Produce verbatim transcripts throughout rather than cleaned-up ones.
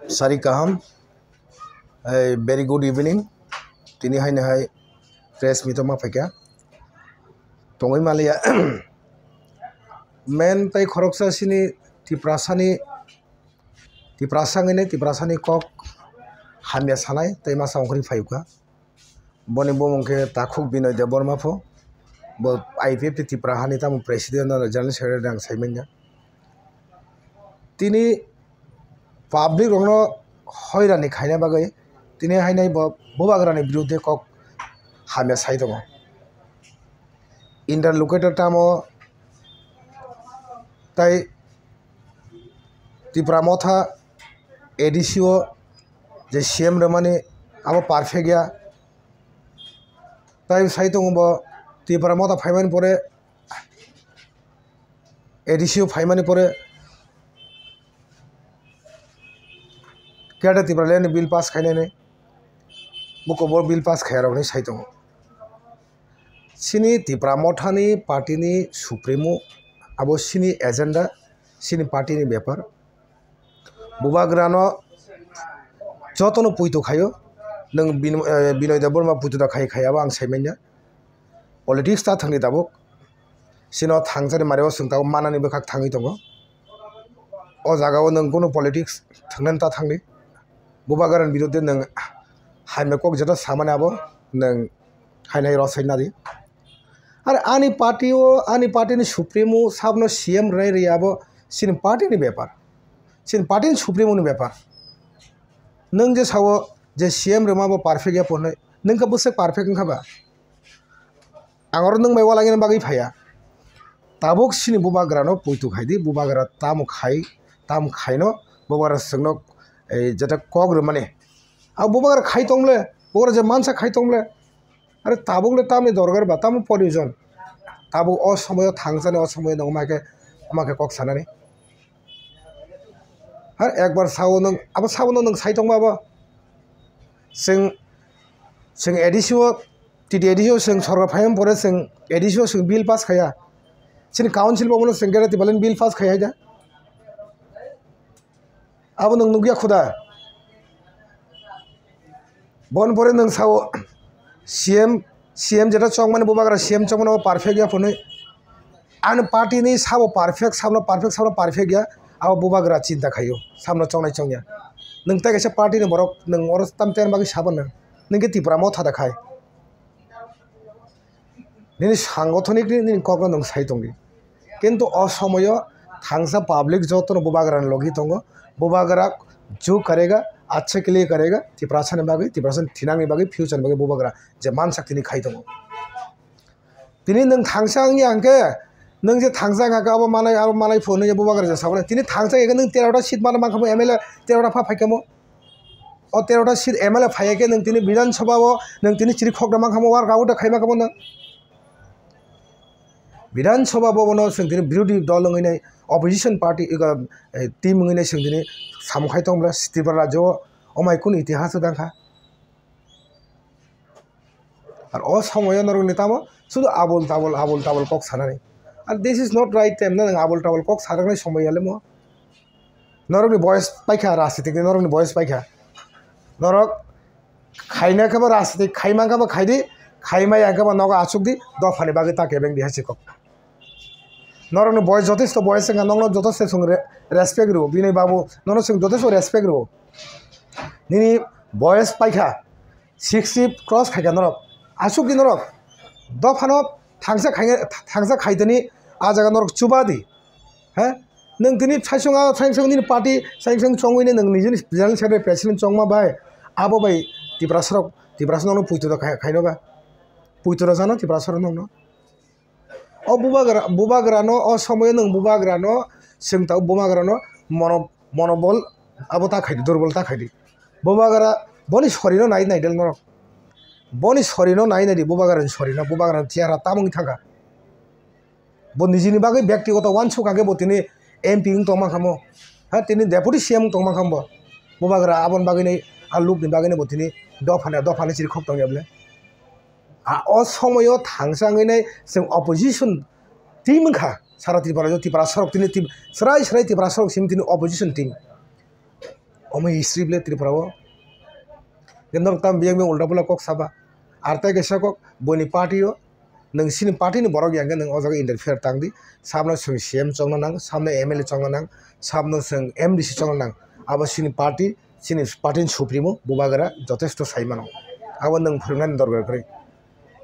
Sari kaham, eh, very good evening. Tini haino hai press meet o ma phaikha. Tongwi maliya. Men tei khoroksa sini Tiprasani, Tiprasa wngwi Tiprasani kok hamya sanai tei masa ongkhorwi phaiwkha. Boni bumung khe takhuk Binoy Debbarma pho. Bo I P F T Tipra hani tamo president no general secretary ang sai manya. Tini public rokno hoirani khaina bagwi tini hainai bo bubagrani birudhe kok hamya sai tongo. Interlocutor tamo tai Tipra Motha A D C o je C M rwmani abo perfect ya. Tai sai tongo bo Tipra Motha phaimani pore, A D C o phaimani pore Greater Tipraland ni bill pass khainani, buko bo bill pass khaiya rokni sai tongo. Chini Tipra Mothani party ni supremo, abo chini agenda, chini party ni bepar. Bubagrano jotono puitu khaio. Nwng Bin-, eh, Binoy Debbarma puitu da khai khai abo ang sai manya. Politics ta thangni tabuk. Sino thangchani mario chwng tabuk manani bwkhak thangwi tongo. O jagao nwng kunu politics thangnani ta thangdi. Bubagrani birudhe nwng hamya kok jeto samani abo nwng hainai rosai nadi. Are ani party o, ani party ni supremo sabno C M rwnai rwya abo chini party ni bepar. Chini party ni supremo ni bepar. Nwng je sao je C M rwma bo perfect ya ponai. Nwng khe bwswk perfect wngkha ba? Ang oro nwng bai walangina bagwi phaiya. Tabuk sini bubagrano puitu khaidi, bubagra tamo khai, tamo khaino, bubagra chwngno, eh, jeta kok rwmani. A bubagra khai tongle, bubagra je mansa khai tongle. Are tabuk le tamni dorgar ba, tamo proyojon? Tabuk o somoyo thangsani, o somoyo nwng ma khe, ma khe kok sanani. Har ekbar sao nwng, abo sabono nwng sai tongma abo. Chwng, chwng A D C o, T T A D C o chwng sorkar phaiyang pore chwng A D C o chwng bill pass khaiya. Chini council bo bono chwng Greater Tipraland bill pass khaiya da. Abo nwng nukya khuda. Bon pore nwng sao C M, C M jeta chongmani bubagra C M chongmani o perfect ya phunui. Ani party ni sabo perfect, sabno perfect, sabno perfect ya. Abo bubagra chinta khaio, sabno chongnai chongya. Nwng tei kaisa party ni borok, nwng oro tam ten bagwi sabo nwng. Nwng khe Tipra Motha da khai. Nini sangothonik ni nini kokno nwng sai tongdi. Kintu o somoyo thangsa public jotono bubagrani logi tongo. Bubagra jo karega, achhe ke liye karega, Tiprasani bagwi, Tiprasani thinangni bagwi, future ni bagwi bubagra je mansak tini khai tongo. Tini nwng thangsa wngya hwnkhe, nwng je thangsa wngkha khe abo manai, abo manai phone ya bubagra je sabole. Tini thangsa wngkhe nwng terota seat mana mankha bo M L A terota pha phaikha mo. O terota seat M L A phaiya khe nwng tini Bidhan Sabha o nwng tini chiri khokda mankha mo, work out da khai mankha mo nwng. Bidhan Sabha bobono chwng tini birodhi dol wngwi nai, opposition party, ega, eh, team wngwi nai chwng tini samung khai tong bwle Tripura rajyo o, omai kunu itihas o dangkha. Ar o somoyo norokni tamo sudu abul tabul, abul tabul kok sanani. Ar this is not right time, na nwng abul tabul kok sanani somoy yalemo. Norokni boyes paikha, rajnitik ni norokni boyes paikha. Norok khaina khe bo rajnitik, khaimang khe bo khaidi, khaimaya khe bo nogo achukdi, dophani bagwi ta kebeng di hai se kok. Norokni boyes jotesto boyes wngkha, nokno jotesto chwng re-, respect rwo, bini babu nono chwng jotesto respect rwo. Nini boyes paikha, sixty cross khaikha norok, achukdi norok, dophano thangsa khai, thangsa khaitani a jaga norok chubadi. He? Nwng tini saisong a, saisong nini party, saisong chongwi nwng nijini general secretary president chongma bai, abo bai Tiprasa rok, Tiprasa nokno puito da khai, khaino ba? Puito da jano Tiprasa rok nokno? O bubagra, bubagrano, o somoyo nwng bubagrano, chwng ta bubagrano mono-, monobol abo ta khaidi, durbol ta khaidi. Bubagra boni sorino nai, naidel norok. Boni sorino nai, naidi bubagrani sorino, bubagrani chehara tamungni thangkha. Bo nijini bagwi byaktigoto uansuk kha khe bo tini M P wng tongma kha mo. Ha, tini deputy C M wng tongma kha bo. Bubagra aboni bagwini, a lukni bagwini bo tini dophani, dophani chiri khok tongya bwle. A, o somoyo thangsa wngwi nai chwng opposition team wngkha. Sara Tripura, Tripura sorok tini team, srai srai Tripura sorok simi tini opposition team. Omo history bile Tripura o. Kendor tam biyang biyang ulta pula kok saba. Artai kaisa kok boni party o. Nung sini party ni borok yang ke nung o jaga interfere tang di. Samno sung C M chongna nang, samno M L A chongna nang, samno sung M D C chongna nang. Abo sini party, sini party ni supremo Bubagra jotesto sai mano. Abo nung phwrwngnani dorkar kwrwi.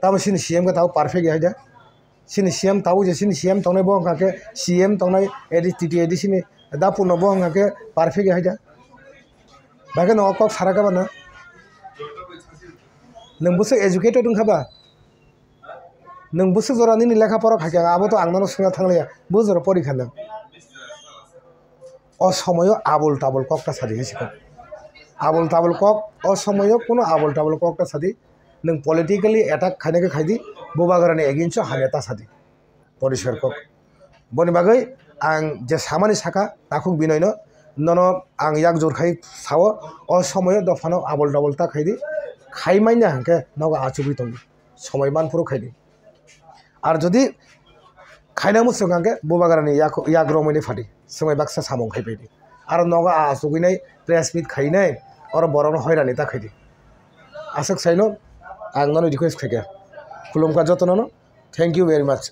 Tamo sini C M ke tabo perfect ya haida. Sini C M tabo je sini C M tongnai bo hwnka khe C M tongnai A D C, T T A D C ni da puno bo hwnka khe perfect ya haida. Baghe no kok sara kha ba na. Nung bwswk educated wngkha ba? Nung bwswk jora nini lekha pora khaikha, abo to ang nono swngna thanglaiya. Bo jora pori kha nung. O somoyo abul tabul kok ta sadi hai sikha. Abul tabul kok, o somoyo kuno abul tabul kok ta sadi. Nung politically attack khaina khe khaidi, Bubagrani against o hamya ta sadi. Poriskar kok. Boni bagwi ang je samani saka takhuk binoino, nono ang yak jor khai sao, o somoyo dophano abol dobol ta khaidi, khai manya hwnkhe nogo achugwi tongo, somoi manphuru khaidi. Ar jodi khaina muchung hwnkhe Bubagrani yak, yak romwi ni phadi, swmai baksa samung khai phaidi. Aro nogo achugwi nai press meet khainai, oro borokno hoirani ta khaidi. Aswk saino ang nono request khaikha, khulumkha jotonono. Thank you very much.